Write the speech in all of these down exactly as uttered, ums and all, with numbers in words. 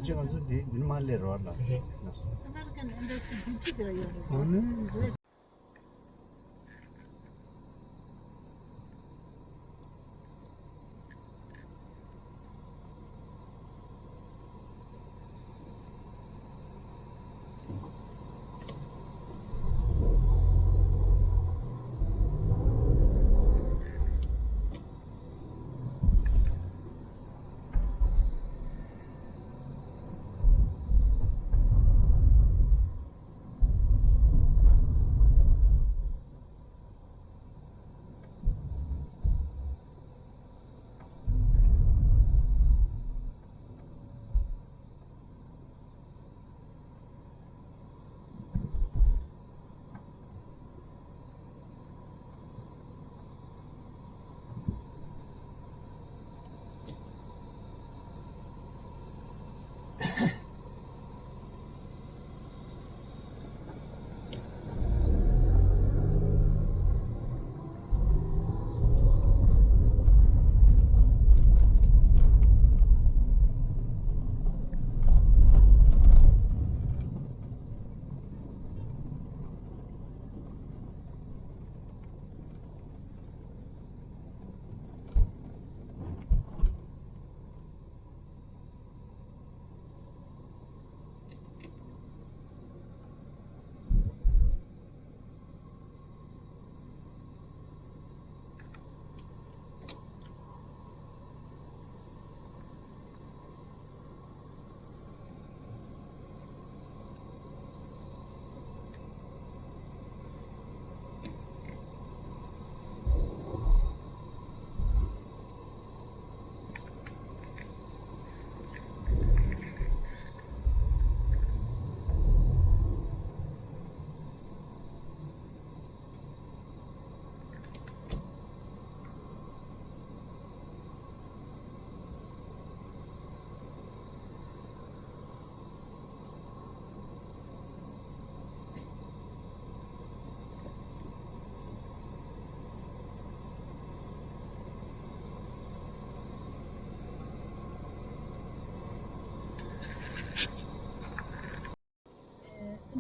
ཅི་ང་ཚོ་འདི་འདི་མ་སླེབས་རོགས་ལ། རེད། American Embassy duty there ཡོད་རེད། འོ་ནི།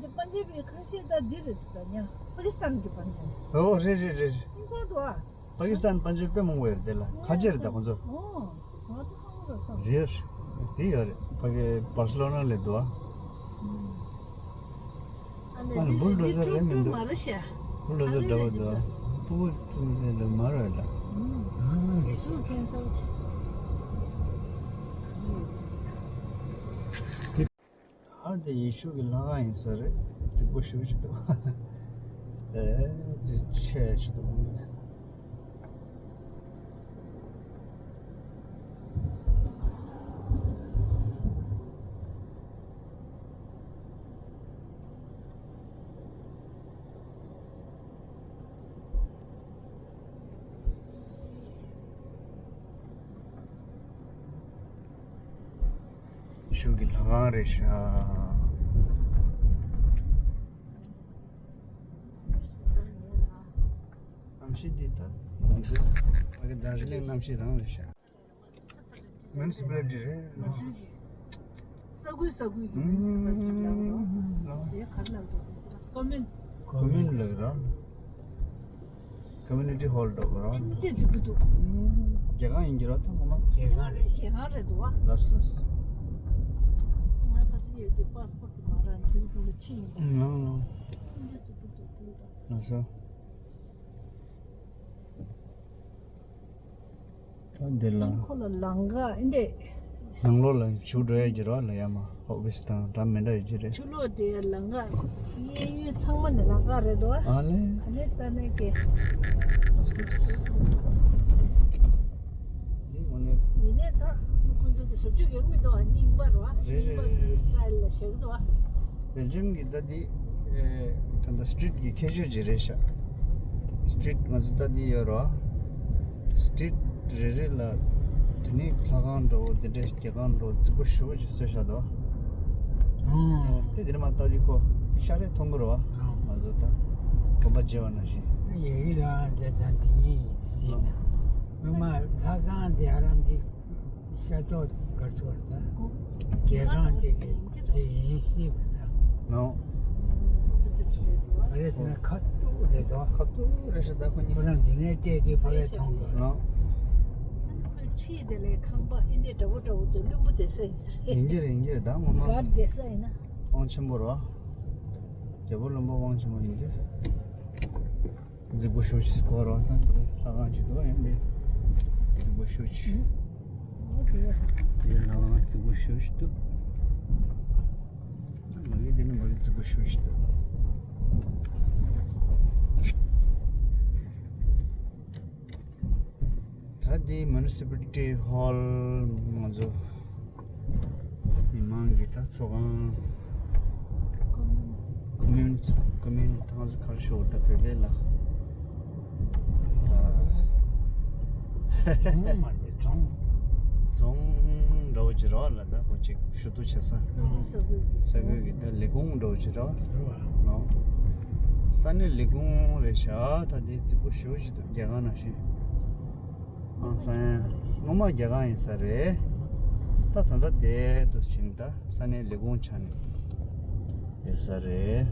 འདི་པན་ཇབ་པའི་ཁ་ཤས་ད་འདི་རེད་འདུག་ད་ཉ། པ་ཀི་སི་ཐན་གྱི་པན་ཇབ། ཨོ་རེད་རེད་རེད། ཁོང་ཚོ་འདུག་ཨ། པ་ཀི་སི་ཐན་པན་ཇབ་དཔེ་མང་པོ་ཡོད་རེད་དེ་ལ་ཁ་ཆེ་རེད་ད་ཁོང་ཚོ། ཨོ། ང་ཚོ་ཁ་མང་རེད་བསམ། རེད། དེ་ཡོད་རེད་ཕ་གི་བར་སི་ལོ་ན་ལས་འདུག་ཨ། ཨ་ནི་བུལ་ཌོ་ཟར་རེད་མི་འདུག་མ་རེད་ཤག་བུལ་ཌོ་ཟར་འདྲ་བོ་འདུག་ཨ། སྤུ་གུ་ཚོ་མི་ཚེ་འདྲ་མ་རེད་ལ། ཨ་རེད་ཤག་ཁྱེད་ཚོ་ཆེ། ཨ་དེ་ཡེ་ཤུ་གི་ལྷ་ཁང་ཡིན་ས་རེད། རྫིག་པོ་ཞེ་པོ་ཅིག་འདུག་ཨེ་དེ་ཆེ་ཞིག་འདུག་ཤུགས་ཀྱི་ལྷ་ཁང་རེད་ཤག་གནམ་གཤིས་འདི་ལྟར་ང་ཚོའི་ཕ་གི་དར་ཇི་ལིང་གནམ་གཤིས་རང་རེད་ཤག་མུན་སི་པལ་ཊི་རེད། ང་ཚོའི་ས་ཁུལ་ས་ཁུལ་གྱི་མུན་སི་པལ་ཊི་ལབ་རོགས། དེ་ག་རེ་ལབ་འདུག་ཀོ་མུན། ཀོ་མུན་ལབ་ར། ཀོ་མུ་ནི་ཊི་ཧོལ་འདྲ་པོ་ར། ཨེ་འདི་རྫིག་པོ་འདུག་རྒྱལ་ཁང་ཡིན་གྱི་ར་ད་ངོ་མ། རྒྱལ་ཁང་རེད། རྒྱལ་ཁང་རེད་འདུག་བ། ལགས་སོ་ལགས་སོ། ང་ཁ་སང་ཡོད་དུས་པ་སི་པོར་ཊི་དེ་མ་རག་དུས་ཁོང་ལ་ཕྱིན་ཡིན། ཨང་ཨང་། ཨེ་འདི་རྫིག་པོ་འདུག་ལགས་སོ། ད་འདི་ལ། ཁོ་ལ་ལམ་ཁ་ཨེ་འདྲས། ནང་ལོགས་ལ་ཞུགས་འགྲོ་ཡ་གྱི་རོགས་ལ་ཡ་མ་ཨོ་ཕི་སི་དང་འདྲ་མི་འདྲ་ཡོད་ཀྱི་རེད། ཆུ་ལོག་དེ་ལམ་ཁ་གཡས་གཡོན་ཚང་མ་ནས་ལམ་ཁ་རེད་འདུག་ཨ་ལེ། ཨ་ལེ་ད་ནས་ཀྱི། དེ་ངོ་ནས། ཡིན་ནའི་ད་ཁོ་ཚོ་གི་བཟོ་བཅོས་ཡོད་མི་འདུག་ཨ་རྙིང་པ་རོ། རེད་རེད་རྙིང་པ་གི་རེད། སི་ཊལ་ལ་བཞག་འདུག་ཨ། བེལ་ཇམ་གྱི་ད་འདི་ཨེ་ད་ལྟ་སི་ཊི་རིཊ་གི་ཁྱད་ཆོས་ཅིག་རེད་ཤག་སི་ཊི་རིཊ་ང་ཚོ་ད་འདི་ཡོད་རོ། སི་ཊི་རིཊ་རེ་རེ་ལ་དེ་ནི་ལྷ་ཁང་འདྲ་བོ་འདི་འདྲའི་རྒྱལ་ཁང་འདྲ་བོ་རྫིག་པོ་ཞེ་པོ་ཅིག་བཟོས་བཞག་འདུག་ཨང་། དེ་འདིར་མ་ལྟ་དུས་ཁོ་ཤ་རེ་མཐོང་གི་རོ། ཨང་། ང་ཚོ་ད་གོམ་པ་བརྗེ་བ་ནང་བཞིན། ཡ་གི་ལ་ཨང་ཟེར་ད་དེ་ཡིན་ཟེར་ན། ཨང་། མི་མ་ལྷ་ཁང་དེ་ཨ་རམ་གྱི་ཤ་ཚོགས་གར་ཚོར་ད། རྒྱལ་ཁང་གཅིག་གི་དེ་ཡིན་སྲིད་པ་འདྲ། ནོ། ཨ་རེ་ཟེར་ན་ཁ་ཐུག་རེད་དོ། ཁ་ཐུག་རེད་ཤག་ད་ཁོ་གཉིས། ཁོ་རང་འདི་ནས་བལྟས་དུས་ཕ་གིར་མཐོང་དགོས། ནོ། ཁོའི་འཁྲིས་དེ་ལས་ཁང་པ་ཨེ་འདྲས་འདྲ་བོ་འདྲ་བོ་འདུག་བླུན་པོ་བསྡད་ས་ཡིན་ས་རེད། ཡིན་གྱི་རེད། ཡིན་གྱི་རེད། ད་ངོ་མ་གར་བསྡད་ས་ཡིན་ན། དབང་ཆེན་པོ་རེད་བ། རྒྱལ་པོ་བློན་པོ་དབང་ཆེན་པོ་ཡིན་དུས། རྫིག་པོ་ཞེ་པོ་ཅིག་སྐོར་བ་དང་དེ་ལྷ་ཁང་ཅིག་འདུག་ཡང་དེ་རྫིག་པོ་ཞེ་པོ་ཅིག་འོ་དེ། དེ་ལྷ་ཁང་རྫིག་པོ་ཞེ་པོ་ཅིག་འདུག་མ་གི་དེ་ནི་མ་གི་རྫིག་པོ་ཞེ་པོ་ཅིག་འདུག་ད་འདི་Municipality Hall ང་ཚོ་མི་མང་གི་ད་ཚོགས་ཁང་། ཁོ་མིན་ཁོ་མིན་ད་ང་ཚོ་ག་རེ་ཞུ་དགོས་རེད་ད་བོད་སྐད་ལ། རྫོང་མ་རེད་རྫོང་། རྫོང་འདྲ་བོ་ཅིག་རེད་བ་ལ། ད་ཁོ་ཅིག་ཞུ་གཏུག་བྱེད་ས། ས་ཁུལ་ས་ཁུལ་གྱི་ས་ཁུལ་གྱི་ད་ལས་ཁུངས་འདྲ་བོ་ཅིག་རེད་བ། རེད་བ། ལོ། ས་གནས་ལས་ཁུངས་རེད་ཤག་ད་འདི་རྫིག་པོ་ཞེ་པོ་ཅིག་འདུག་རྒྱ་གར་ནང་བཞིན། ཨང་སང་སྔོན་མ་རྒྱ་གར་ཡིན་ས་རེད། ད་ད་ལྟ་བསྡད་འདུག་ཕྱིན། ད་ས་གནས་ལས་ཁུངས་ཆགས་ནས་ཡོད་ས་རེད།